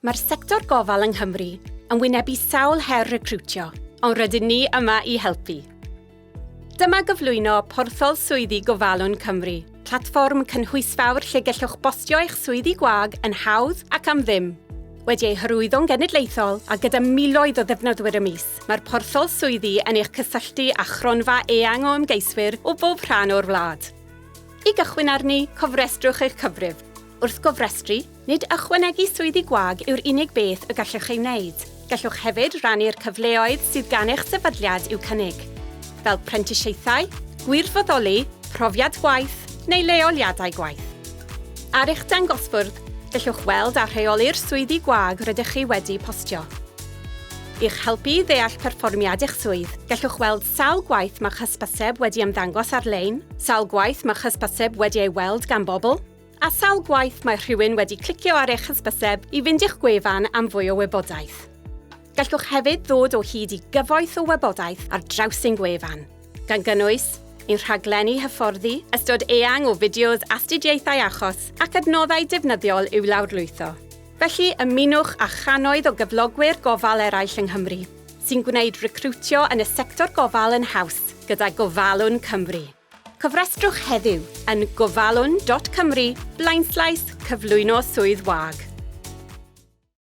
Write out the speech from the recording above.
Mae'r sector gofal yng Nghymru yn wynebu sawl her recriwtio, ond rydyn ni yma i helpu. Dyma gyflwyno Porthol Swyddi Gofalwn Cymru, platfform cynhwysfawr lle gellwch bostio eich swyddi gwag yn hawdd ac am ddim. Wedi ei hyrwyddo'n genedlaethol a gyda miloedd o ddefnyddwyr y mis, mae'r Porthol Swyddi yn eich cysylltu â chronfa eang o ymgeiswyr o bob rhan o'r wlad. I gychwyn arni, cofrestrwch eich cyfrif. Wrth gofrestru, Nid ychwanegu swyddi gwag yw'r unig beth y gallwch ei wneud. Gallwch hefyd rannu'r cyfleoedd sydd gan eich sefydliad i'w cynnig, fel prentisiaethau, gwirfoddoli, profiad gwaith neu leoliadau gwaith. Ar eich dangosfwrdd, gallwch weld a rheoli'r swyddi gwag rydych chi wedi postio. I'ch helpu i ddeall perfformiad eich swydd, gallwch weld sawl gwaith mae'ch hysbyseb wedi ymddangos ar-lein, sawl gwaith mae'ch hysbyseb wedi ei weld gan bobl, A sawl gwaith mae rhywun wedi clicio ar eich hysbyseb i fynd i'ch gwefan am fwy o wybodaeth. Gallwch hefyd ddod o hyd i gyfoeth o wybodaeth ar draws ein gwefan, gan gynnwys ein rhaglenni hyfforddi, ystod eang o fideos astudiaethau achos ac adnoddau defnyddiol i'w lawrlwytho. Felly, ymunwch â channoedd o gyflogwyr gofal eraill yng Nghymru sy'n gwneud recriwtio yn y sector gofal yn haws gyda Gofalwn Cymru. Cofrestrwch heddiw yn gofalwn.cymru blaenslaes cyflwyno swydd wag.